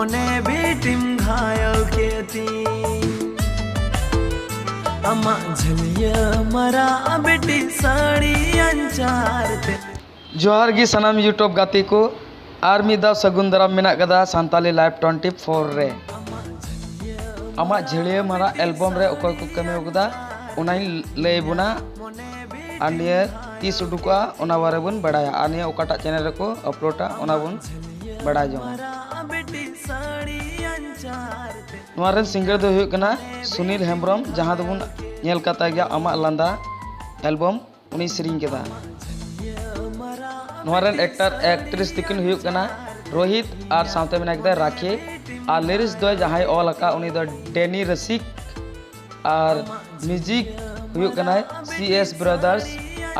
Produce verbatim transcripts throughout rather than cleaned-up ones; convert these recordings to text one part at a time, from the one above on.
ᱢᱚᱱᱮ ᱵᱤᱴᱤᱢ ᱜᱷᱟᱭᱚᱞ ᱠᱮᱫᱤᱧ, ᱟᱢᱟᱜ ᱡᱷᱟᱹᱞᱭᱟᱹ ᱢᱟᱨᱟᱜ ᱵᱤᱴᱤ ᱥᱟᱹᱲᱤ ᱟᱧᱪᱟᱨ ᱛᱮ᱾ ᱡᱚᱦᱟᱨ ᱜᱮ ᱥᱟᱱᱟᱢ YouTube ᱜᱟᱛᱮ ᱠᱚ, ᱟᱨ ᱢᱤᱫ ᱫᱷᱟᱣ ᱥᱟᱹᱜᱩᱱ ᱫᱟᱨᱟᱢ ᱢᱮᱱᱟᱜ ᱠᱟᱫᱟ ᱥᱟᱱᱛᱟᱞᱤ ᱞᱟᱭᱤᱵᱷ ᱴᱩᱭᱮᱱᱴᱤ ᱯᱷᱳᱨ ᱨᱮ᱾ ᱟᱢᱟᱜ ᱡᱷᱟᱹᱞᱭᱟᱹ ᱢᱟᱨᱟᱜ ᱮᱞᱵᱚᱢ ᱨᱮ ᱚᱠᱚᱭ ᱠᱚ ᱠᱟᱹᱢᱤ ᱟᱠᱟᱫᱟ ᱚᱱᱟᱧ ᱞᱟᱹᱭ ᱵᱚᱱᱟ, ᱟᱨ ᱱᱤᱭᱟᱹ ᱛᱤᱥ ᱩᱰᱩᱠᱚᱜᱼᱟ ᱚᱱᱟ ᱵᱟᱨᱮ ᱵᱚᱱ ᱵᱟᱲᱟᱭᱟ, ᱟᱨ ᱱᱤᱭᱟᱹ ᱚᱠᱟᱴᱟᱜ ᱪᱮᱱᱮᱞ ᱨᱮᱠᱚ ᱟᱯᱞᱳᱰᱟ ᱚᱱᱟ ᱵᱚᱱ ᱵᱟᱲᱟᱭ ᱡᱚᱝᱟ᱾ ᱱᱚᱣᱟ ᱨᱮᱱ ᱥᱤᱝᱜᱟᱨ ᱫᱚ ᱦᱩᱭᱩᱜ ᱠᱟᱱᱟ ᱥᱩᱱᱤᱞ ᱦᱮᱢᱵᱨᱚᱢ, ᱡᱟᱦᱟᱸ ᱫᱚᱵᱚᱱ ᱧᱮᱞ ᱠᱟᱫ ᱛᱟᱭ ᱜᱮᱭᱟ ᱟᱢᱟᱜ ᱞᱟᱸᱫᱟ ᱮᱞᱵᱚᱢ, ᱩᱱᱤ ᱥᱮᱨᱮᱧ ᱠᱮᱫᱟ᱾ ᱱᱚᱣᱟ ᱨᱮᱱ ᱮᱠᱴᱟᱨ ᱮᱠᱴᱨᱮᱥ ᱛᱟᱹᱠᱤᱱ ᱦᱩᱭᱩᱜ ᱠᱟᱱᱟ ᱨᱳᱦᱤᱛ ᱟᱨ ᱥᱟᱶᱛᱮ ᱢᱮᱱᱟᱭ ᱠᱮᱫᱟ ᱨᱟᱠᱷᱤ, ᱟᱨ ᱞᱤᱨᱤᱠᱥ ᱫᱚ ᱡᱟᱦᱟᱸᱭ ᱚᱞ ᱟᱠᱟᱫ ᱩᱱᱤ ᱫᱚ ᱰᱮᱱᱤ ᱨᱟᱹᱥᱤᱠ, ᱟᱨ ᱢᱤᱣᱡᱤᱠ ᱦᱩᱭᱩᱜ ᱠᱟᱱᱟᱭ ᱥᱤ ᱮᱥ ᱵᱨᱟᱫᱟᱨᱥ,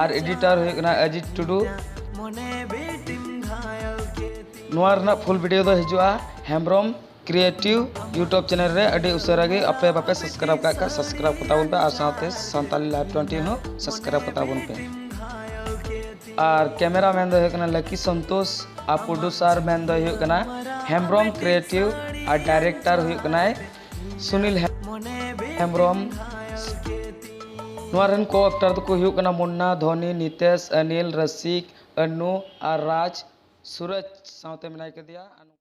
ᱟᱨ ᱮᱰᱤᱴᱟᱨ ᱦᱩᱭᱩᱜ ᱠᱟᱱᱟ ᱚᱡᱤᱛ ᱴᱩᱰᱩ᱾ ᱱᱚᱣᱟ ᱨᱮᱱᱟᱜ ᱯᱷᱩᱞ ᱵᱷᱤᱰᱤᱭᱳ ᱫᱚ ᱦᱤᱡᱩᱜᱼᱟ ᱦᱮᱢᱵᱨᱚᱢ ᱠᱨᱤᱭᱮᱴᱤᱵᱷ YouTube ᱪᱮᱱᱮᱞ ᱨᱮ ᱟᱹᱰᱤ ᱩᱥᱟᱹᱨᱟ ᱜᱮ᱾ ᱟᱯᱮ ᱵᱟᱯᱮ ᱥᱟᱵᱥᱠᱨᱟᱭᱤᱵ ᱠᱟᱜ ᱠᱷᱟᱱ ᱥᱟᱵᱥᱠᱨᱟᱭᱤᱵ ᱠᱚᱛᱟ ᱵᱚᱱ ᱯᱮ, ᱟᱨ ᱥᱟᱶᱛᱮ ᱥᱟᱱᱛᱟᱞᱤ ᱞᱟᱭᱤᱵᱷ ᱴᱩᱭᱮᱱᱴᱤ ᱦᱚᱸ ᱥᱟᱵᱥᱠᱨᱟᱭᱤᱵ ᱠᱚᱛᱟ ᱵᱚᱱ ᱯᱮ᱾ ᱟᱨ ᱠᱮᱢᱮᱨᱟ ᱢᱮᱱ ᱫᱚ ᱦᱩᱭᱩᱜ ᱠᱟᱱᱟ ᱞᱟᱠᱤ ᱥᱚᱱᱛᱳᱥ, ᱟᱨ ᱯᱨᱚᱰᱭᱩᱥᱟᱨ ᱢᱮᱱ ᱫᱚ ᱦᱩᱭᱩᱜ ᱠᱟᱱᱟ ᱦᱮᱢᱵᱨᱚᱢ ᱠᱨᱤᱭᱮᱴᱤᱵᱷ, ᱟᱨ ᱰᱟᱭᱨᱮᱠᱴᱟᱨ ᱦᱩᱭᱩᱜ ᱠᱟᱱᱟᱭ ᱥᱩᱱᱤᱞ ᱦᱮ-, ᱦᱮᱢᱵᱨᱚᱢ᱾ ᱱᱚᱣᱟ ᱨᱮᱱ ᱠᱳ ᱮᱠᱴᱟᱨ ᱫᱚᱠᱚ ᱦᱩᱭᱩᱜ ᱠᱟᱱᱟ ᱢᱩᱱᱱᱟ, ᱫᱷᱚᱱᱤ, ᱱᱤᱛᱮᱥ, ᱚᱱᱤᱞ, ᱨᱚᱥᱤᱠ, ᱟᱱᱩ ᱟᱨ ᱨᱟᱡᱽ᱾ ᱥᱩᱨᱚᱡᱽ ᱥᱟᱶᱛᱮ ᱢᱮᱱᱟᱭ ᱠᱟᱫᱮᱭᱟ᱾